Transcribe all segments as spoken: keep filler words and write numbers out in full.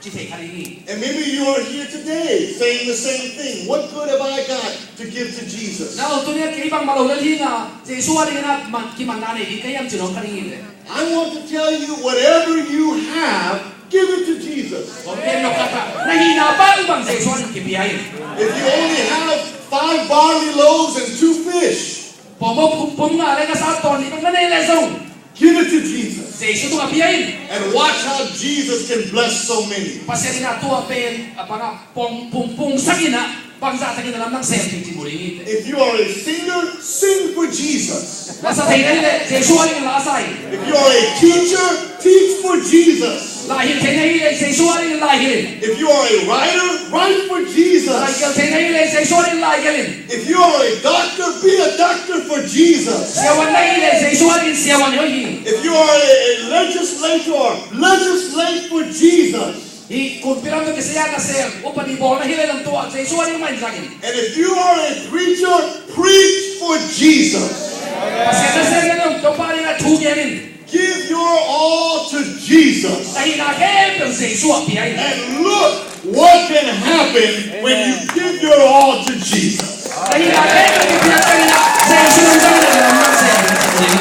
ci thei kha ding hi. And maybe you are here today saying the same thing. What good have I got to give to Jesus? Na aw, tuni a kei bangmah lo lel hi a, Jesu a dingin a man, kimanna nei ding ka hiam ci nuam kha ding hi leh. I want to tell you, whatever you have, give it to Jesus. Kong gen nop khat a, na hihna bangbang Jesu a dingin kipia in. If you only have five barley loaves and two fish, pawngmaw pum, pum nga le ngasa tawn nih bek na neih leh zong, give it to Jesus. Jesu tungah pia in. And watch how Jesus can bless so many. Pasian in a tua pen a bangah pung, pung, pungsak in a, bangzah takin a lamdang sem thei cih mu ding hi. If you are a singer, sing for Jesus. La sa thei na hi leh Jesu a dingin la sa in. If you are a teacher, teach for Jesus. La hilh thei na hi leh Jesu a dingin la hilh in. If you are a writer, write for Jesus. La gelh thei na hi leh Jesu a dingin la gelh in. If you are a doctor, be a doctor for Jesus. Siavuan na hi leh Jesu a dingin siavuan hoih hi. If you are a, a legislator, legislate for Jesus. Hih kumpi lam tawh kisai a nasem upadi bawl na hi leh zong tua Jesu a ding mah in zang in. And if you are a preacher, preach for Jesus. Pasian nasem na hi leh zong Topa a dingin thu gen in. Give your all to Jesus. Na hihna khempeuh Jesu ah pia in. And look what can happen when you give your all to Jesus. Na hihna khempeuh kipia ciangin ah Jesu lamdang in a lamdang sem thei.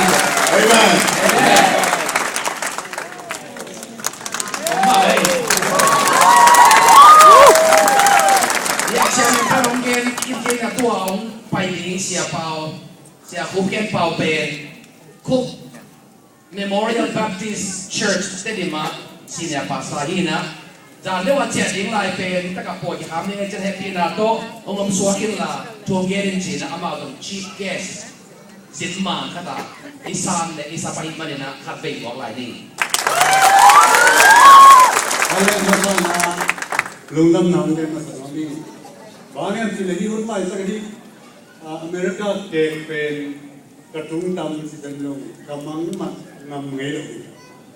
Amen. Amen. Hih a ciangin ka hong gen, in gen a tua hong pai ding Sia Pau, Sia Khup Khen Pau pen, Khup Memorial Baptist Church Tedim ah senior pastor hi in ah, zan deuh a ciah ding lai pen, tak a pawi kikham ding a cian hehpihna tawh hong om suak inla, thu hong gen in ci in ah, amau zong chief guest zin mang khat ah i sam le i sap ahih manin ah khat vei muak lai ni. Hallelujah, lungdamna hong gen masa nuam ing. Bang hiam cih leh hih hun maisak hi, ah, America kek pen ka tung tam ci zen zong ka mangmat ngam ngei lo hi.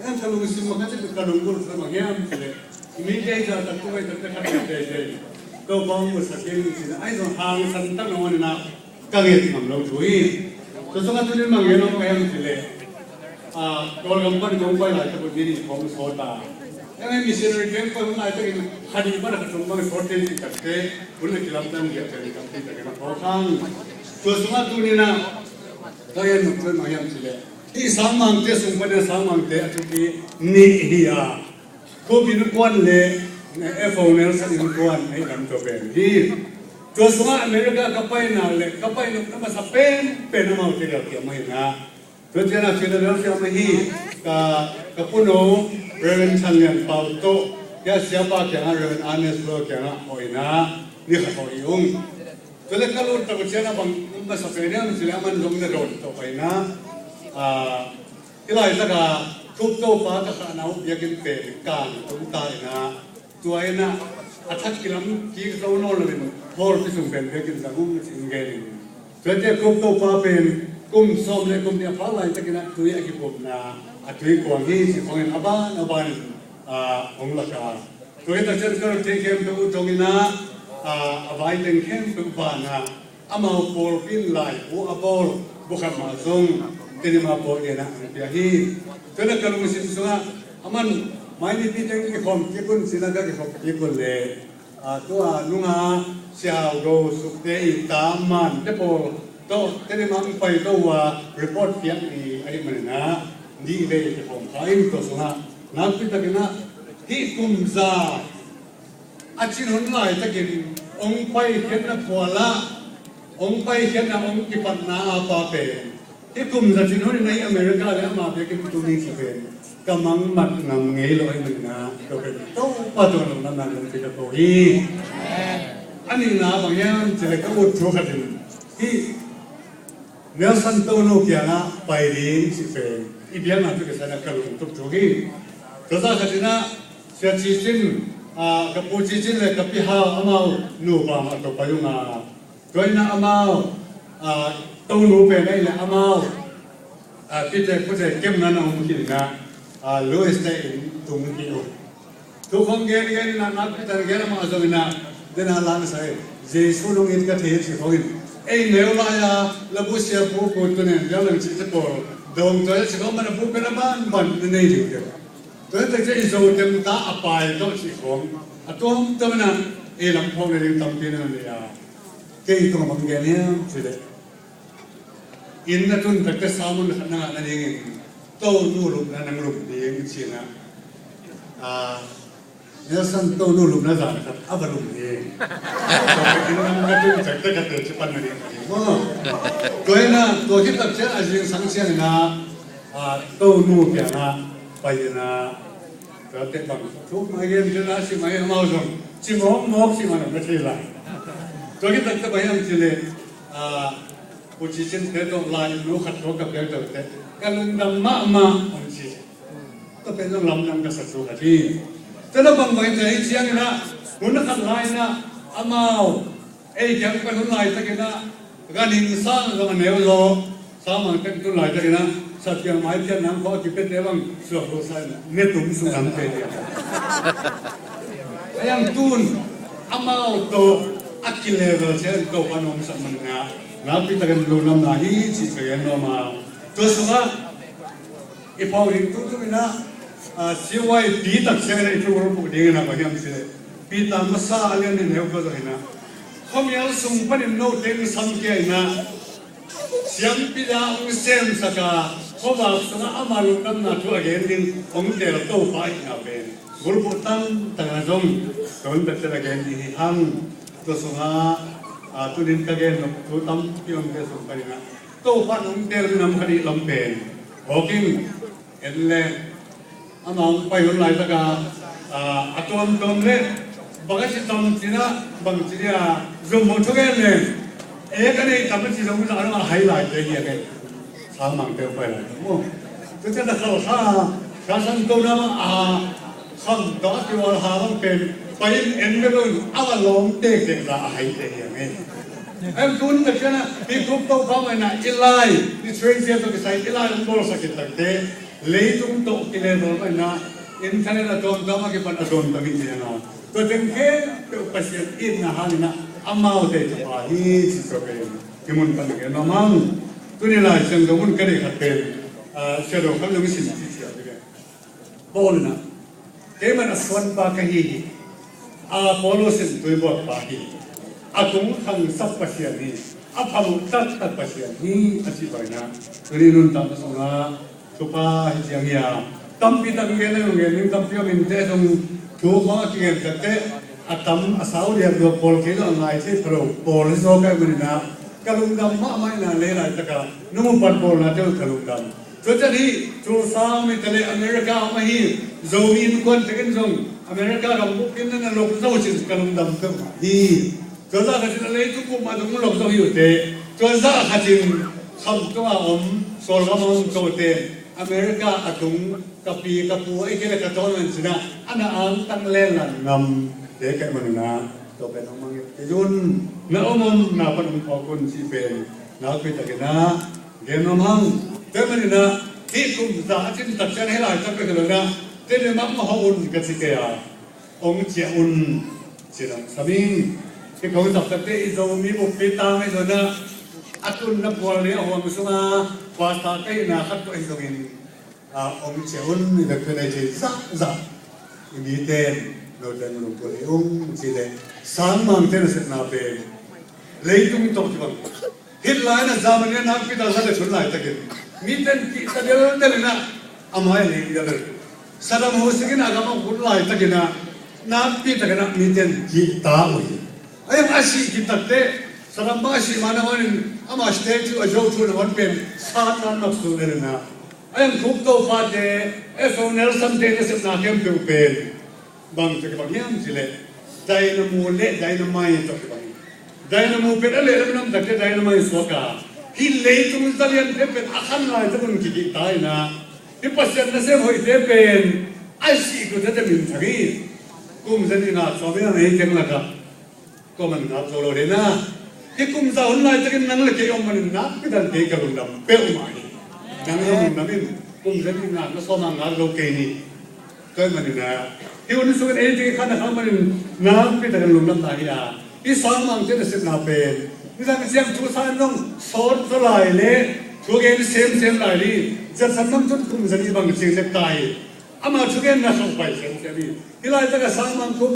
Ka lungsim mah ka cih ka lunggulh sa bang hiam cih leh, i mite i zahtak tung, i zahtak khat i zahtak. Topa hong musak in ci in ah, ahi zong hangsan tak lo in ah, ka nget ngam lo thu hi. Tua sungah tuni mah ngen om ka hiam cih leh, ah, Kawlgam pan kong pai laitak un ni nih kong sawt a. Eng, missionary camp pan hun laitakin kha nih pan a kha tung bang sawt kei cih takteh, hun le kilamdang giat kei cih takteh, ka kawk hang. Tua sungah tuni in ah ka ngen nop pen bang hiam cih leh, hih Sangmangte sung panin Sangmangte a thupi nih hi a, Khup innkuan le, eh, F O Nelson innkuan ahi lam tua pen hi. Tua sungah America ka paina le ka pai nopna masa penpen amaute kiang mah hi in ah. Tua ciangin ah Philadelphia mah hi, ka, ka punu Reverend Chan Lian Pau tawh, hih a siapa kiangah Reverend Ernest Lo kiangah hawh in ah, ni khat hawh hi ung. Tua leh ka lut tak uh ciangin a bang masa pen hiam cih leh, aman zong na dawn tawh pai in ah, ah, hih laitak a Khup Topa ka khahna uh biakinn pen kang tung ta in ah, tua in ah a thak kilam kik zo nawn lo in, hall pi sung pen biakinn zang ung ci in gen in. Tuate Khup Topa pen kum sawm le kum nih a phak laitakin ah tui a kipumna, a tui kuang hi ci khawng in, a ban a ban in, ah, hong lak a. Tua hi tak ciang ka lote khempeuh uh dong in ah, ah, a vai teng khempeuh ban ah, amau pawlpi in laibu a bawl, bu khat mah zong Tedim a bawl in ah hong pia hi. Tua in ah ka lungsim sungah, aman mai nipi teng kikhawm kik un ci in ah ka kikhawm kik uh leh, ah, tua nunga Sia Hau Go Suk te i ta man te pawl tawh Tedim ah hong pai to uh a, report piak ni ahih manin ah, nih vei kikhawm kha ing. Tua sungah nakpi takin ah hih kum za a cin hun laitakin hong paikhiatna phualah, hong paikhiatna, hong kipatna a pa pen, hih kum za cin hun in ah hih America le ama biakinn tung ding cih pen ka mangmat ngam ngei lo ahih manin ah, tua pen Topa tungah lungdamna kong pia ka ko hi. A nihna bang hiam cih leh ka ut thu khat in, hih Nelson tonu kiangah pai ding cih pen i biakna tawh kisai in ah ka lungtup thu hi. Tua zah khat in ah Sia Ci Cin, ah, ka Pu Ci Cin le ka Pi Hau amau nupa mah tawh pai ung a, tua in ah amau, ah, tonu pen ahih leh amau, ah, pite pute kemna na om khin in ah, ah, Louis te inn tung hi uh. Thu khawng gen gen in ah, nakpi takin gen amah zong in ah, den a lang sa hi. Jesu nong it ka thei hi ci khawng in, ei neu lai-a labu sia pu pu tu nen liang lang cihte pawl dawng tua hi ci khawng, man a bu pen a banban na nei ding deuh. Tua tak ciang i Zo teng ta a pai tawh cih khawng a tuamtuam in ah ei lam phawk nading tampi na nei a, kei tungah bang gen hiam cih leh, inn na tun tak ciang sermon khat na ngah nadingin Tonu lupna nang lup ding ci-in ah, Nelson Tonu lupna zan khat a va lum hi. Tua ka inn lam ka tun tak ciang ka telci pan na ding ka hi maw. Tua in ah tua khit tak ciang a zingsang ciangin ah, ah, Tonu kiangah pai in ah, tua teh bang thu mah gen, tua na si mah amau zong ci mawkmawk ci mah na thei lai. Tua khit tak ciang bang hiam cih leh, ah, Pu Ci Cin te tawh lai nu khat tawh ka piak tawh teh ka lungdam mahmah hong ci. Tua pen zong lamdang ka sa thu khat hi. Tua na bangbang in tua hi ciangin ah hun khat lai in ah amau ei kiang pai hun laitakin ah ganhing sang zong a neu zaw, sang mang tek tun laitakin ah Sapiang maiphiat nang khawh a kipiate bang suak lo sa in ah ne tum sung lam pe dia. A yang tun amau tawh a kilevel ciang Topa nong sak man in ah nakpi takin lungdamna hi cih ka gen nuam a. Tua sungah i phawk ding tutu in ah, ah, C Y P tak ciangin ah i thu bulphuh dingin ah bang hiam cih leh Peter masa a lian nih neu kua zong in ah khuamial sung panin note hong samkhia in ah siampi za hong semsak a, khuavak sungah ama lungdamna thu a gen ding hong teel Topa ahihna pen bulphuh tamtak na zong tua hun tak ciang a gen ding hi hang. Tua sungah, ah, tunin ka gen nop thu tampi omte sung panin ah Topa nong teel minam khat i lam pen hawkin en le, amah hong pai hun laitak a, ah, a tuamtuam le bang a ci tam cih in ah bang ci dia zumhmuh thugen le, ek a nei tam a ci zong zah dong a hai laite hi a kei. Sang mangte hong pai laitak maw. Tua ciang a khalkha ka santona bang a kham tawh a kiwal ha bang pen pai in en ve lo in a va lawm tektek za a haite hi a ngei. Em tun tak ciang a hih khuk Topa mah in ah i lai, i train sia tawh kisai i lai hong bawlsak khit takte leitung tawh kilevel mah in ah internet a tuamtuam a kipan a tuamtuam in ciang a tua teng khempeuh Pasian itna hangin ah amaute thupha hi cih tua pen hih mun pan gen nuam hang. Tuni Lai Siangtho mun ka deih khat pen, ah, Sia Do Kham Lung i sim cih ciang hi ve. Paul in ah, keimah a suanpa ka hi hi. Apollos in tuibuakpa hi. A kung khangsak Pasian hi. A phamawh taktak Pasian hi a cih bangin ah tuni nuntakna sungah thupha hi ciang hi a. Tampi tak gen a, gen ding tampi om in teh zong thu khawng a kigen tak teh a tam a sau diak duak pawl kei lo a ngai thei pha lo pawl hi zaw ka hih manin ah ka lungdam mahmah in ah lei laitak a nung upat bawlnate uh ka lungdam. Tua ciang hih Tulsa mite le America om ahi Zomi innkuan tekin zong America gam bukin na na lok zo cin ka lungdam peuhmah hi. Tua zah khatin a leitung bup mah zong lok zo hi uh teh, tua zah khatin khamtung a om Kawlgam a om kote America a tung ka pi ka pu ahih kei leh ka tawn man cin ah a na angtang lenlan ngamte ka hih manin ah tua pen hong mangngilh kei un. Na om om na pan hong phawk un cih pen nakpi takin ah gen nuam hang. Tua manin ah hih kum za a cin tak ciang hih laitak pek lo in ah tene mah hawh un ka ci kei a, hong ciah un ci-in hong sam ing. Hih kong taktakte i Zomi buppi tang ahi zongin ah a tunna phual ding a huam sunga pastor ka hihna khat tawh ahi zongin, ah, hong ciah un, i vekpi nei thei zahzah i mite in note in lungput hi ung cih leh sangmangte nasepna pen leitung tawh kibang. Hitler in a Germany a nakpi takin a za le thun laitakin mite in kihta delhdel in ah a mai a ling delhdel. Saddam Hussein in a gam a khut laitakin ah nakpi takin ah mite in kihta uh hi. A hiang a sih khit takteh Saddam bang a sih ma na hon in ama statue a zo thu na hon pen Satan mak su delhdel in ah a hiang khuk Topa te, F O Nelson te nasepna khempeuh pen bang tua kibang hiam cih leh dynamo le dynamite tawh kibang hi. Dynamo pen a lehlam lam takte dynamite suak a, hih leitung zaliante pen a khan laitak un kikihta in ah hih Pasian nasem hoihte pen a sih khit takte minthang hi. Kum za nih nga sawm in a nei teng lakah tua man ngak zo lo dena. Hih kum za hun laitakin nang le kei om manin nakpi takin kei ka lungdam peuhmah hi. Nang zong lungdam in, kum za nih nga na sawm a ngak zo kei ni. Tua ahih manin ah hih hun sungin ei teng khan a khak manin nakpi takin lungdamna hi a, hih sangmangte nasepna pen nidang ciang thu sa in zong sawt zaw lai le thu gen semsem lai ding. Jackson lam cun kum za nih bang ciang zek ta hi. Ama thugenna sung pai semsem hi. Hih laitak a Salman khua